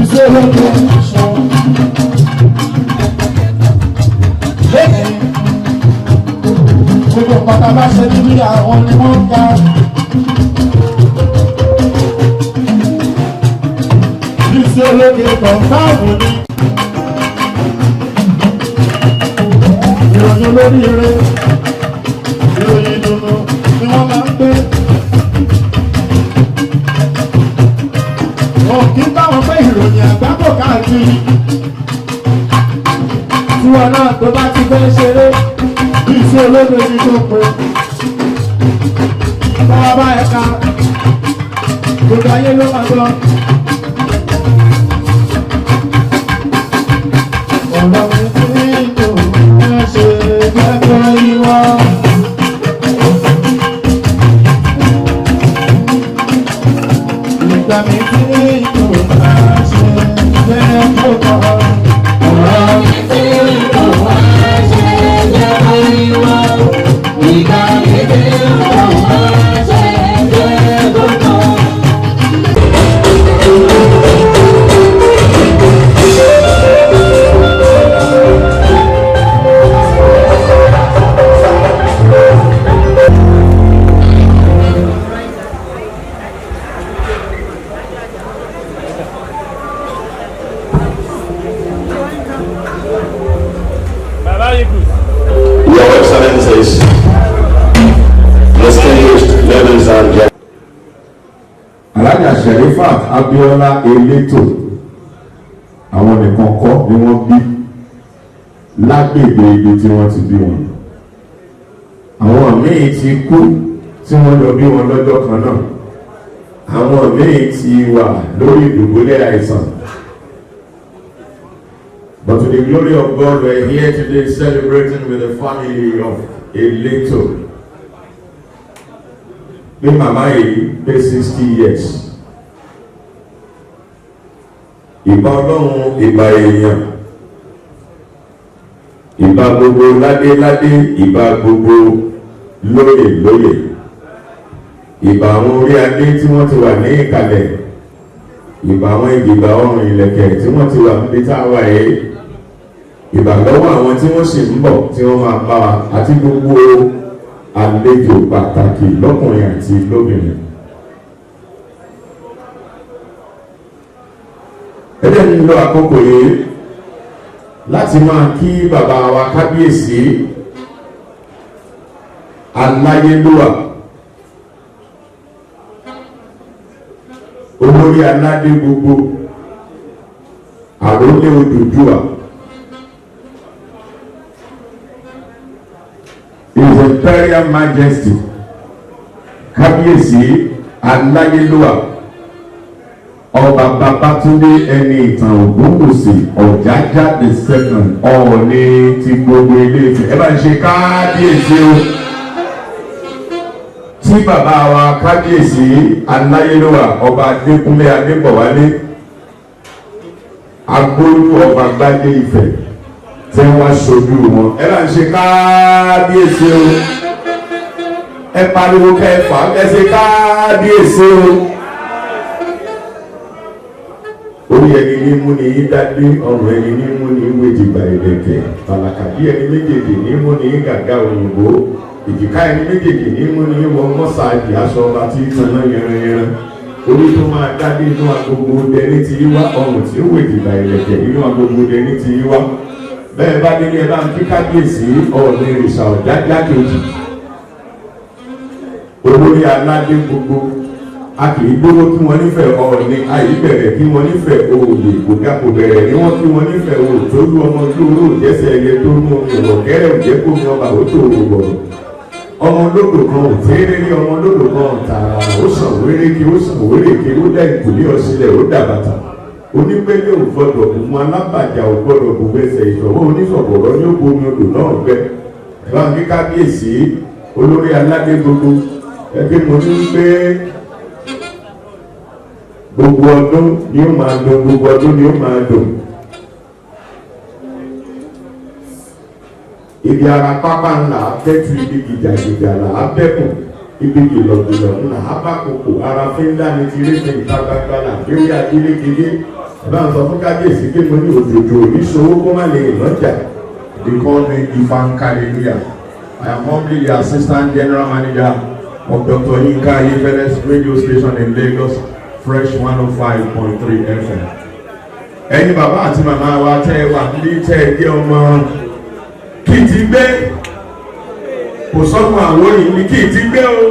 Bísí Ológe sọ. Lẹ́yìn gbogbo nǹkan tá a bá ṣe níbí, àwọn ni wọ́n ń ga. Bísí Ológe confirm ni. Ìròyìn olóríire, ìròyìn ìdùnnú ni wọ́n máa ń gbé. Wọn kì í bá wọn pé ìròyìn àgbákò káàkiri. Tiwọn náà tó bá ti fẹ́ ṣeré, Bísí Ológe ni tó pé. Báwa bá ẹ̀ka, gbogbo ayé ló máa gbọ́. Ọ̀rọ̀ mi tí kò ń ṣe gẹ́gẹ́ ìwọ. Ìgbà mi tí kò bá ṣe jẹ́ kó kọ́. Ọ̀rọ̀ mi tí kò wá ṣe jẹ́ kó yíwọ́. Ìgbà mi tí kò wá ṣe jẹ́ kó kọ́. Your Excellencies, distinguished ladies and gentlemen. Alhaja Sherifat Abiola Elétò, àwọn nìkan kọ́ ni wọ́n bí lágbègbè ibi tí wọ́n ti bí wọn. Àwọn míì ti kú tí wọ́n lọ bí wọn lọ́jọ́ kan náà. Àwọn míì ti wà lórí ìdùbúlẹ̀ àìsàn. But to the glory of God, we are here today celebrating with the family of Eleto. Bí màmá yìí pé 60 years. Ìbà Ọlọ́run, ìbà èèyàn, ìbà gbogbo ládéládé, ìbà gbogbo lóyè lóyè, ìbà àwọn orí adé tí wọ́n ti wà ní ìkàlẹ̀, ìbà àwọn ìgbìgbà ọrùn ìlẹ̀kẹ̀ tí wọ́n ti wà níbi tá a wà yìí, ìbà lọ́wọ́ àwọn tí wọ́n sì ń bọ̀ tí wọ́n máa bá wa, àti gbogbo àlejò pàtàkì lọ́kùnrin àti lóbìnrin. Ẹ jẹ́ ń lo àkókò yìí láti máa kí bàbá wa kábíyèsí aláyélúwà, olórí aládé gbogbo, àrólé Odùduwà, His Imperial Majesty, kábíyèsí aláyélúwà, Ọba Babátúndé Ẹni Ìtàn Ògúnwùsì Ọ̀jájá the Second, Ọọ̀ni ti gbogbo Ilé Ifẹ̀. Ẹ bá ń ṣe kábíyèsí o. Tí bàbá wa kábíyèsí aláyélúwà, Ọba Adékúnlé Adébọ̀wálé Agbólú, ọba Gbadé Ifẹ̀, tí wọ́n ṣojú wọn, ẹ bá ń ṣe kábíyèsí o. Ẹ pariwo kẹfà, ẹ ṣe kábíyèsí o. Orí ẹni ní mú ni yín dádé, ọrùn ẹni ní mú ni wéjìgbà ìlẹ̀kẹ̀, tàlàkàdí ẹni méjèèjì ní mú ni gàgà òyìnbó, ìjìká ẹni méjèèjì ní mú ni wọ mọ́sáàjì, aṣọ ọba tí tanná yẹranyẹran. Orí tó máa dádé, inú agogo dẹni tí wá, ọrùn tí ó wéjìgbà ìlẹ̀kẹ̀, inú agogo dẹni tí wá. Bẹ́ẹ̀ bá délé, ẹ bá ń kí kábíyèsí Ọ̀ọ̀ni ìrìṣà Ọ̀jájá kejì, olórí aládé gbogbo. A kì í gbówó kí wọ́n nífẹ̀ẹ́ Ọ̀ọ̀ni, àyè bẹ̀rẹ̀ kí wọ́n nífẹ̀ẹ́ òòlè kò dá kò bẹ̀rẹ̀ ní wọ́n kí wọ́n nífẹ̀ẹ́ òòtólú ọmọ ojú oró òjẹ́sẹ̀ ẹyẹ tó mú omi ìwọ̀kẹ́rẹ́ òjẹ́ kó mi ọba ó tó òwò. Ọmọ olódò kan ò tẹ́rẹ́ rí, ọmọ olódò kan ò tààrà, ó sàn wéréke, ó sàn wéréke, ó dá ìkùlé ọ̀sílẹ̀, ó dà bàtà. Onípele ò gbọdọ̀ bù mú, alábàjá ò gbọdọ̀ bù wẹsẹ̀, ìṣọ̀wọ́ oníṣọ̀bọ̀rọ̀ ní ó bomi odò náà gbẹ. Ẹ bá ń kí kábíyèsí olórí aládé gbogbo. Ẹgbẹ́ mo ní pé gbogbo ọdún ni ó máa dùn, gbogbo ọdún ni ó máa dùn. Ibi ara pápá ńlá abẹ́tù, ibi gìjàgìjà là abẹ́kùn, ibi gìlọ̀gìlọ̀ ńlá abákòkò, ara fíńdà ní ti rédè, ìta gbangba là déwé adélékedé. Ẹ bá ń sọ fún kábíyèsí pé mo ní òjòjò oníṣòwò kó má lè lọ́jà. They call me Ifan Hallelujah. I am humbly the Assistant General Manager of Dr. Yinka Ayefele's radio station in Lagos, Fresh 105.3 FM. Ẹ̀yin bàbá àti màmá wa tẹ́ ẹ wà nílé, tẹ́ ẹ jẹ́ ọmọ kí ti gbé, kò sọ́kùn Àwórì ní kí ti gbé o.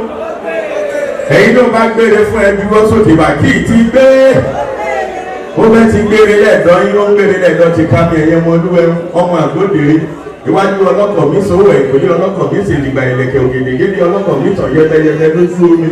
Ẹ̀yin ló bá gbére fún ẹ dúró sókè bá kí ti gbé. Ó bẹ́ ti gbére lẹ́ẹ̀dọ́ yín, ó ń gbére lẹ́ẹ̀dọ́ ti ká mi. Ẹ̀yẹ ọmọ olúwẹ̀, ọmọ àgbòdèrè, iwájú ọlọ́kọ̀ mi sówó, ẹ̀kọ́lé ọlọ́kọ̀ mi sì dìgbà ìlẹ̀kẹ̀ ògèdègèdè ọlọ́kọ̀ mi tàn yẹtẹyẹtẹ lójú omi.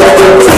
Thank you.